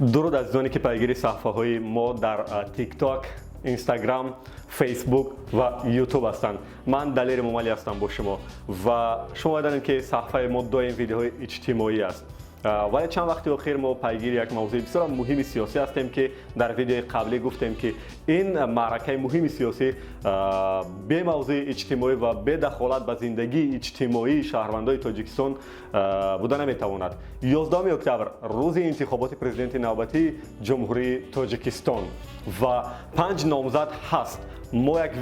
Дуруд, азизоне, ки пайгири саҳифаҳои мо дар Тикток, Инстаграм, Фейсбук ва Ютуб ҳастанд. Ман Далери Эмомалӣ ҳастам бо шумо ва шумо медонед, ки саҳифаи мо доим видеоҳои иҷтимоӣ аст. Вале чанд вақти охир мо пайгири як мавзӯи бисёр муҳими сиёсӣ ҳастем, ки дар видеои қаблӣ гуфтем, ки ин маъракаи муҳими сиёсӣ бе мавзӯи иҷтимоӣ ва бе дахолат ба зиндагии иҷтимоии шаҳрвандои Тоҷикистон буда наметавонад. 11 октябр, рӯзи интихоботи президенти навбатии Ҷумҳурии Тоҷикистон, ва панҷ номзад ҳаст. Мо як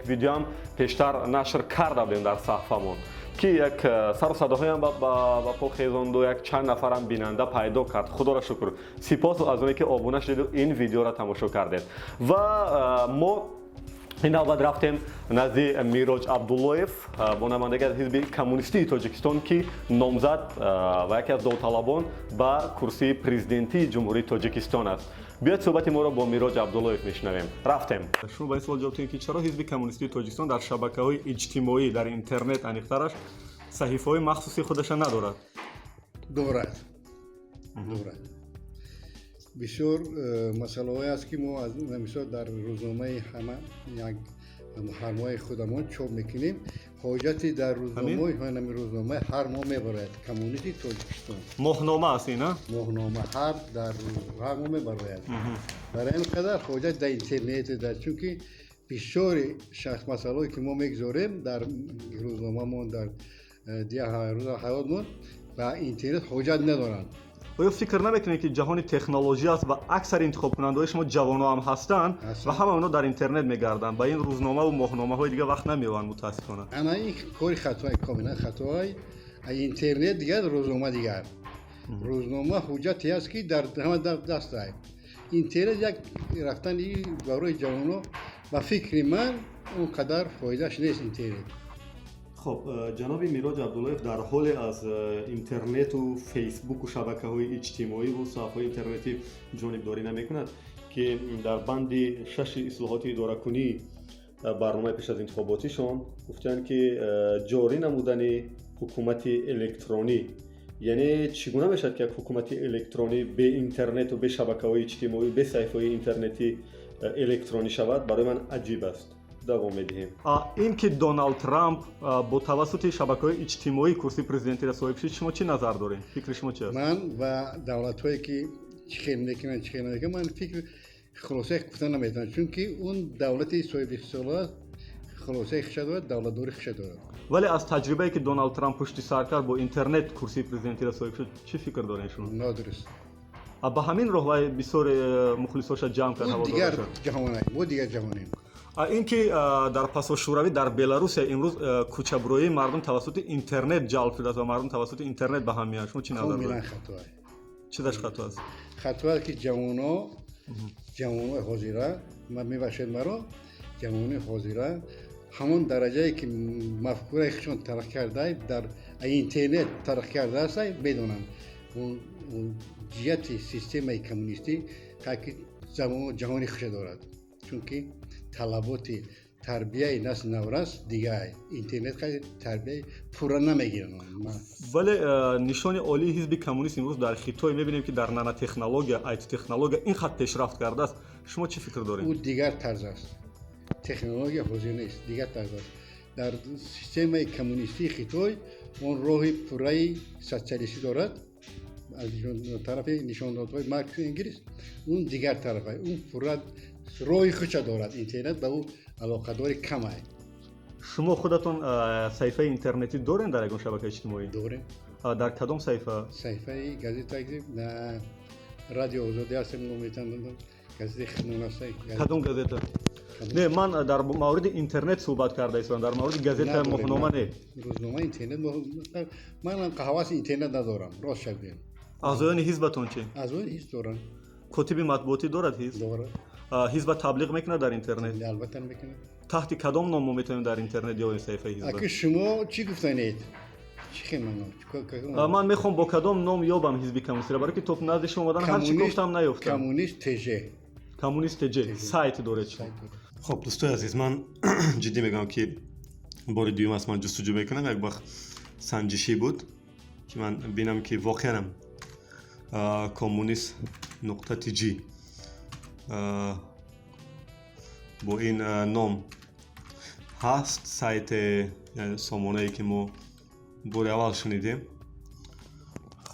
видеоам пештар нашр карда будем дар саҳифамон, ки як сару садоҳоям ба по хезонду як чанд нафарам бинанда пайдо кард. Худоро шукр, сипос аз оне, ки обуна шудеду ин видеоро тамошо кардед. Ва мо ин навбат рафтем назди Мироҷ Абдуллоев бо намояндагӣ аз Ҳизби Коммунистии Тоҷикистон, ки номзад ва яке аз довталабон ба курсии президентии Ҷумҳурии Тоҷикистон аст. Биёед, суҳбати моро бо Мироҷ Абдуллоев мешунавем. Рафтем. Шумо ба ин суол ҷавоб диҳед, ки чаро Ҳизби Коммунистии Тоҷикистон дар шабакаҳои иҷтимоӣ, дар интернет аниқтараш, саҳифаҳои махсуси худаша надорад? Дорад, дорад. Бисёр масъалаҳое аст, ки мо мисол дар рӯзномаи ҳама як ҳармоҳаи худамон чоп мекунем. Ҳоҷати дар рӯзномаи ҳамин рӯзномаи ҳар моҳ мебарояд, «Коммунисти Тоҷикистон». Моҳнома аст ин, а? Моҳнома дар ҳар моҳ мебарояд. Барои ҳамин қадар ҳоҷат дар интернет дар, чунки бисёри шахс масъалаҳое, ки мо мегузорем дар рӯзномамон, дар ҳаётмон, ба интернет ҳоҷат надоранд. Оё фикр намекунед, ки ҷаҳони технология аст ва аксари интихобкунандаҳои шумо ҷавонҳо ҳам ҳастанд ва ҳама онҳо дар интернет мегарданд, ба ин рӯзномаву моҳномаҳои дигар вақт намеёбанд, мутаассифона? Ана ин кори хатои, комилан хатои. Интернет дигар, рӯзнома дигар. Рӯзнома ҳуҷҷате аст, ки дар ҳама даст аст. Интернет як рафтани барои ҷавонҳо, ба фикри ман, он қадар фоидааш нест интернет. Хоб, ҷаноби Мироҷ Абдуллоев, дар ҳоле аз интернету Фейсбуку шабакаҳои иҷтимоӣ ву саҳифаҳои интернетӣ ҷонибдорӣ намекунад, ки дар банди шаши ислоҳоти идоракунӣ барномаи пеш аз интихоботишон гуфтанд, ки ҷорӣ намудани ҳукумати электронӣ. Яъне чӣ гуна мешавад, ки як ҳукумати электронӣ бе интернету бе шабакаҳои иҷтимоӣ, бе саҳифаҳои интернетӣ электронӣ шавад, барои ман аҷиб аст. Давом медиҳем. Ин ки Доналд Трамп бо тавассути шабакаҳои иҷтимоӣ курсии президентиро соҳиб шуд, шумо чӣ назар доред? Фикри шумо чи аст? Ман ба давлатҳое, ки чӣ хел мекунанд, чӣ хел намекунанд, ман фикр хулосаи гуфта наметавонам, чунки он давлати соҳиби истиқлол аст, хулосаи хиша дорад, давлатдори хиша дорад. Вале аз таҷрибае, ки Доналд Трамп пушти сар кард, бо интернет курсии президентиро соҳиб шуд, чӣ фикр доред шумо? Нодуруст. Ба ҳамин роҳ вай бисёр мухлисоша ҷамъ кард. Дигар ҷаҳон, мо дигар ҷаҳонем. Ин ки дар пасошӯравӣ, дар Беларусия имрӯз кӯчабурӯии мардум тавассути интернет ҷалб шудааст ва мардум тавассути интернет ба ҳам меоянд, шумо чӣ назар доред? Хато. Чизаш хато аст? Хато аст, ки ҷавонои ҳозира, мебахшед маро, ҷавонои ҳозира ҳамон дараҷае, ки мафкураи худшон тараққӣ карда, дар интернет тараққӣ кардааст, медонанд ҷиҳати системаи коммунистӣ ки ҷаҳони хуша дорад, чунки талаботи тарбияи насли наврас дигар, интернет тарбияи пурра намегиранд. Вале нишони олии Ҳизби Коммунист имрӯз дар Хитой мебинем, ки дар нанотехнология, айти технология ин хат пешрафт кардааст. Шумо чӣ фикр доред? Ӯ дигар тарз аст, технология ҳозир нест, дигар тарз аст. Дар системаи коммунистии Хитой он роҳи пурраи социалистӣ дорад аз тарафи нишондодҳои Марксу Энгелс. Он дигар тарафа, он пурра роҳи худша дорад, интернет ба ӯ алоқадори камай. Шумо худатон саҳифаи интернетӣ дорем дар ягон шабакаи иҷтимоӣ? Дорем. Дар кадом саҳифа? Саҳифаи газета, Радио Озодӣ ҳастем, газетаи худмон аст. Кадом газета? Не, ман дар мавриди интернет суҳбат карда истодам, дар мавриди газета, моҳнома не. Рӯзнома, интернет, ман ҳаваси интернет надорам, рост шавем. Аъзоёни ҳизбатон чӣ? Аъзоёни ҳизб доранд. Котиби матбуотӣ дорад ҳизб? Дорад. Ҳизба таблиғ мекунад дар интернет? Албатта, мекунад. Таҳти кадом ном мо метавонем дар интернет ёбем саҳифаи ҳизба? Аки шумо чӣ гуфтанед? Чӣ хел маъно? Ман мехоҳам, бо кадом ном ёбам Ҳизби Коммунистиро, барое ки то назди шумо омадан ҳар чӣ гуфтам, наёфтам. Коммунист ТЖ. Коммунист ТЖ сайт доред шумо? Хоб, дӯстои азиз, ман ҷиддӣ мегӯям, ки бори дуюм аст ман ҷустуҷӯ мекунам. Як вақт санҷишӣ буд, ки ман бинам, ки воқеанам Коммунист нуқта tg бо ин ном ҳаст сайте, сомонае, ки мо бори аввал шунидем.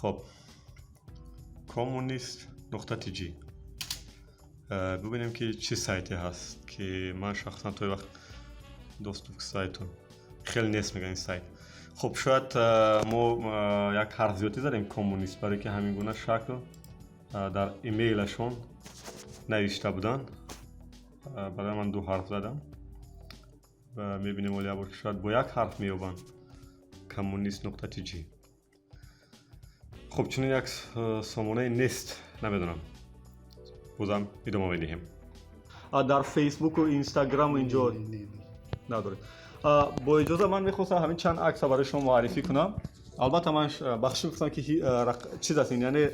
Хоб, Коммунист нуқта tg, бибинем, ки чӣ сайте ҳаст, ки ман шахсан то вақт доступ к сайту хеле нест, мегӯяд ин сайт. Хуб, шояд мо як ҳарф зиёдтӣ задем, коммунист, барое ки ҳамин гуна шакл дар имейлашон навишта буданд. Барои ман ду ҳарф задам ва мебинем, оли ябор, ки шояд бо як ҳарф меёбанд. Коммунист нуқта tg. Хуб, чунин як сомонае нест, намедонам, бозам идома медиҳем. Дар Фейсбуку Инстаграму инҷо надоред? Бо иҷоза, ман мехостам ҳамин чанд акса барои шумо муаррифӣ кунам. Албатта, ман бахшиш гуфтам, ки чиз аст ин, яъне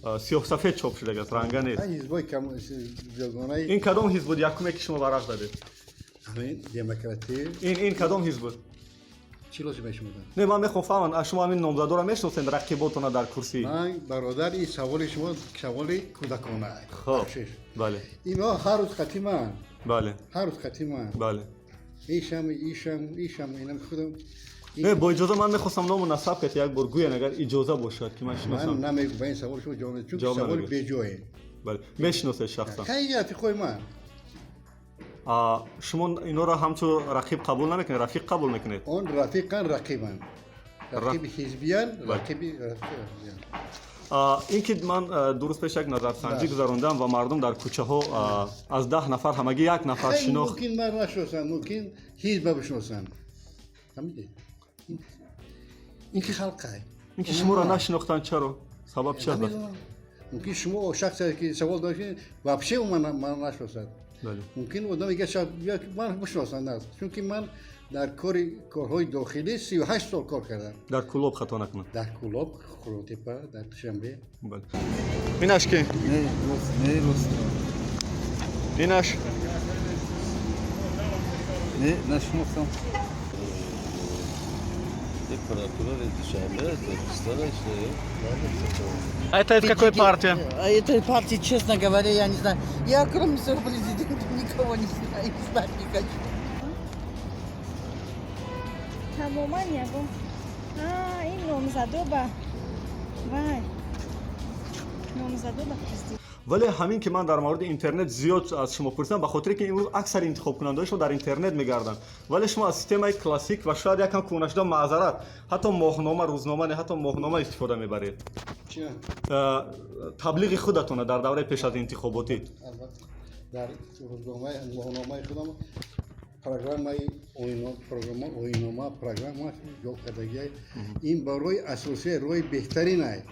сиёҳсафед чоп шудагааст, ранга нест. Ин кадом ҳизб буд, якуме, ки шумо варақ задед? Демократӣ. Ин кадом ҳизб буд? Чӣ лозим шумо? Не, ман мехоҳам фаҳмам, шумо ҳамин номзадоро мешиносед, рақиботона дар курсӣ? Ман, бародар, ин саволи шумо саволи кӯдакона. Хоб, бале. Ино ҳар рӯз қати ман. Ҳар рӯз қати ман. Ишам, ишам, ишам, инам худам. Не, бо иҷоза, ман мехостам ному насаб кати як бор гӯян, агар иҷоза бошад, ки ман шиносам. Ман намегӯ, ба ин саволи шумо ҷавоб, чун саволи беҷое. Бале, мешиносед шахсан? Хай, рафиқои ман. Шумо инҳоро ҳамчун рақиб қабул намекунед, рафиқ қабул мекунед? Он рафиқан, рақибан, рақиби ҳизбиян, рақиби. Ин ки ман 2 рӯз пеш як назарсанҷӣ гузарондам ва мардум дар кӯчаҳо аз 10 нафар ҳамагӣ як нафар шинохт. Мумкин ман нашиносам, мумкин ҳизба бишиносам. Фаҳмидед, ин ки халқай. Ин ки шуморо нашинохтанд, чаро, сабаб чи аст? Мумкин шумо шахсе, ки савол дошед, вообще ман нашиносад. Мумкин одаме ман бишиносанд, чунки ман дар кори корҳои дохилӣ 38 сол кор кардам. Дар Кӯлоб, хато накунам? Дар Кӯлоб, Қурғонтепа, дар Душанбе. Инаш ки? Инаш? Не, нашинохтам. Прокурор Душанбе, Таджикистана, что ли? А это из какой партии? А этой партии, честно говоря, я не знаю. Я кроме своего президента никого не знаю и знать не хочу. Тамоман ягон ин номзадо ба вай, номзадо ба президент. Вале ҳамин ки ман дар мавриди интернет зиёд аз шумо пурсидам, ба хотире ки имрӯз аксари интихобкунандаҳои шумо дар интернет мегарданд, вале шумо аз системаи классик ва шояд якам кӯҳнашуда, маъзарат, ҳатто моҳнома, рӯзнома не, ҳатто моҳнома истифода мебаред. Таблиғи худатона дар давраи пеш аз интихоботӣ. Дар рӯзномаи, моҳномаи худам программаи, оинома, программа ҷо кардагия. Ин барои асосии роҳи беҳтарин,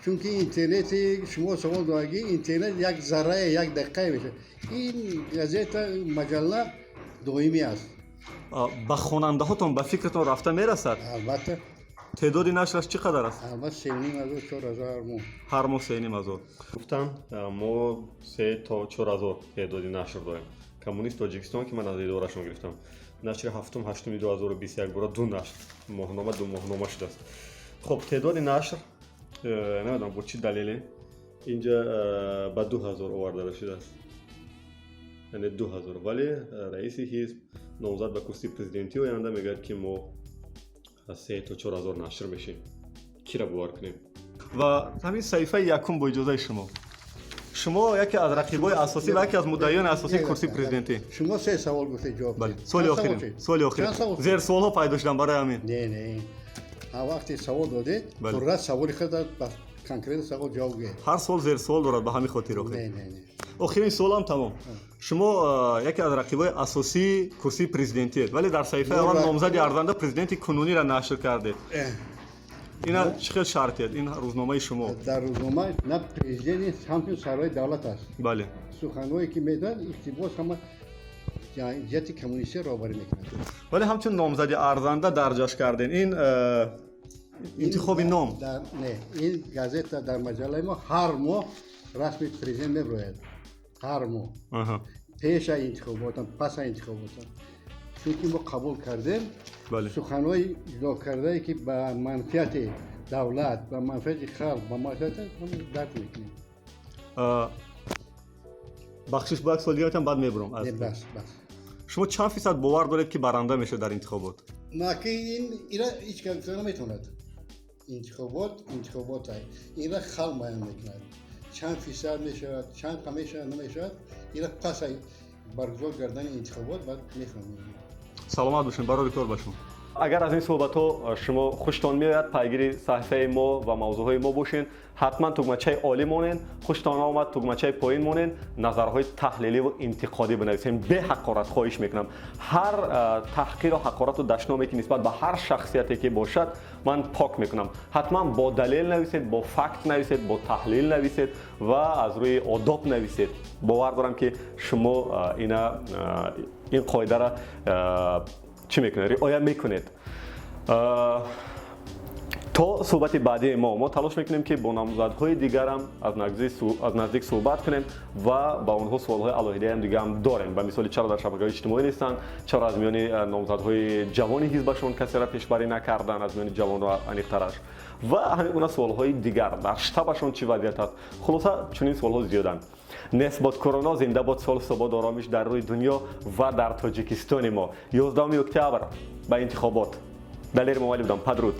чунки интернети шумо савол дорагӣ, интернет як заррае, як дақиқае мешавад. Ин газета, маҷалла доимӣ аст. Ба хонандаҳотон, ба фикратон, рафта мерасад? Албатта. Теъдоди нашраш чӣ қадар аст? Албатта, 3500, 4000 ҳар моҳ. Ҳар моҳ 3500. Гуфтам, мо 3 то 4000 теъдоди нашр дорем. Коммунист Тоҷикистон, ки ман аз идорашон гирифтам, нашри ҳафтум, ҳаштуми 2021 бора ду нашр, моҳнома, ду моҳнома шудааст. Хуб, теъдоди нашр намедонам бо чӣ далеле инҷа ба 2000 оварда шудааст, яъне 2000, вале раиси ҳизб, номзад ба курсии президентии оянда, мегӯяд, ки мо 3 то 4000 нашр мешем. Кира бовар кунем? Ва ҳамин саҳифаи якум, бо иҷозаи шумо, шумо яке аз рақибои асосӣ ва яке аз муддаиёни асосии курсии президентӣ. Шумо се савол гуфтед, ҷавоб. Бале, суоли охирин, суоли охирин, зерсуолҳо пайдо шуданд барои ҳамин. Не, не, ҳар вақте савол додед, пурра саволи худа ба конкретно савол ҷавоб гӯед. Ҳар суол зерсуол дорад, ба ҳамин хотир охир. Не, не, не. Охирин суолам тамом. Шумо яке аз рақибои асосии курсии президентиед, вале дар саҳифаи аввал номзади арзанда президенти кунуниро нашр кардед. Ина чӣ хел шартият? Ин рӯзномаи шумо. Дар рӯзнома на президент, ҳамчун сарвари давлат аст. Суханҳое, ки медонад, иқтибос, ҳама ҷиҳати коммунистия роҳбарӣ мекунад. Вале ҳамчун номзади арзанда дарҷаш кардем, ин интихоби ном. Не, ин газета, дар маҷаллаи мо ҳар моҳ расми президент мебирояд, ҳар моҳ, пеша интихоботам, паса интихоботам, чунки мо қабул кардем суханҳои ҷудо кардае, ки ба манфиати Давлат, ба манфиати халқ, ба манфиати дарк мекунем. Бахшиш, бо як суол дигаратам, баъд мебурам. Не, бас, бас. Шумо чанд фисад бовар доред, ки баранда мешавед дар интихобот? Наки ин ира ҳеҷ кас гуфта наметавонад. Интихобот интихобот ай, инра халқ муайян мекунад, чанд фисад мешавад, чанд қа мешавад, намешавад. Ира пас ай баргузор кардани интихобот баъд мефаҳмем. Саломат бошед, барори кор ба шумо. Агар аз ин суҳбатҳо шумо хуштон меояд, пайгири саҳифаи мо ва мавзӯъҳои мо бошед. Ҳатман тугмачаи олӣ монед, хуштон омад, тугмачаи поин монед, назарҳои таҳлиливу интиқодӣ бинависем, беҳақорат, хоҳиш мекунам. Ҳар таҳқиру ҳақорату дашноме, ки нисбат ба ҳар шахсияте ки бошад, ман пок мекунам. Ҳатман бо далел нависед, бо факт нависед, бо таҳлил нависед ва аз рӯи одоб нависед. Бовар дорам, ки шумо ина ин қоидара чӣ мекунед, риоя мекунед. То суҳбати баъдии мо, мо талош мекунем, ки бо номзадҳои дигарам аз наздик суҳбат кунем ва ба онҳо суолҳои алоҳидаам дигаам дорем, ба мисоли чаро дар шабакаҳои иҷтимоӣ нестанд, чаро аз миёни номзадҳои ҷавони ҳизбашон касеро пешбарӣ накарданд, аз миёни ҷавонро аниқтараш, ва ҳамин гуна суолҳои дигар, дар штабашон чӣ вазъият аст. Хулоса, чунин суолҳо зиёданд. Нест бод корона, зинда бод сулҳ, субот, оромиш дар рӯи дунё ва дар Тоҷикистони мо. 11 октябр ба интихобот. Далери Момалӣ будам. Падруд.